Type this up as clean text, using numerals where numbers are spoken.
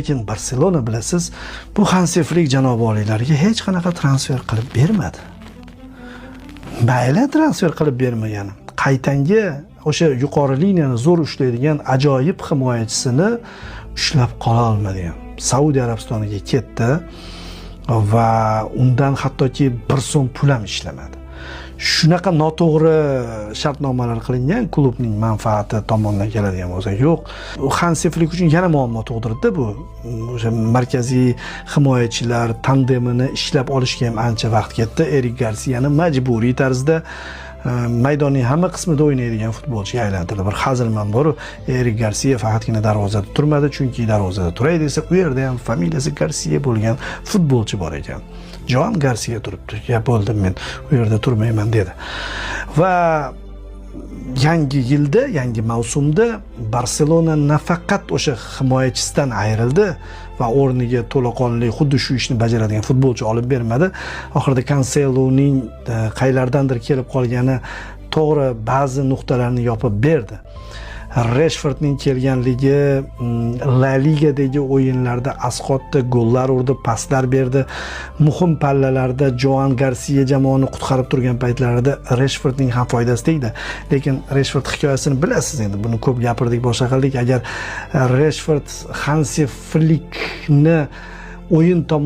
Lekin Barselona, bilasiz, bu Hansi Flik janobi oliylariga hech qanaqa transfer qilib bermadi. Mayli, transfer qilib bermagani. Qaytanga o'sha yuqori liniyani zo'r ushlaydigan ajoyib himoyachisini ushlab qola olmadi ham. Saudiya Arabistoniga ketdi va undan hattoki 1 so'm pul ham ishlamadi. Shunaqa noto'g'ri shartnomalar qilingan klubning manfaati tomonidan keladigan bo'lsa, yo'q. Hansi Flik uchun yana muammo tug'dirdi bu. O'sha markaziy himoyachilar tandemini ishlab olishga ham ancha vaqt ketdi. Erik Garsiyani majburiy tarzda maydonning hamma qismida o'ynaydigan futbolchiga aylantirdi. Bir hazilman bor, Erik Garsiya faqatgina darvozada turmadi, chunki darvozada turay desa, u yerda ham familiyasi Garsiya bo'lgan futbolchi bor ekan. Joan Garsiya turibdi. "Ya bo'ldim, men u yerda turmayman", dedi. Va yangi yilda, yangi mavsumda Barselona nafaqat o'sha himoyachisidan ayrildi va o'rniga to'laqonli, xuddi shu ishni bajaradigan futbolchi olib bermadi. Oxirida Kanseloning qaylardandir kelib qolgani, to'g'ri, ba'zi nuqtalarni yopib berdi. Reshfordning kelganligi La Ligadagi o'yinlarda asqotdi, gollar urdi, paslar berdi. Muhim pallalarda Joan Garsiya jamoani qutqarib turgan paytlarida Reshfordning ham foydasi tegdi. Lekin Reshford hikoyasini bilasiz endi, buni ko'p gapirdik, boshqa qildik. Agar Reshford Hansi Flikni o'yin tomon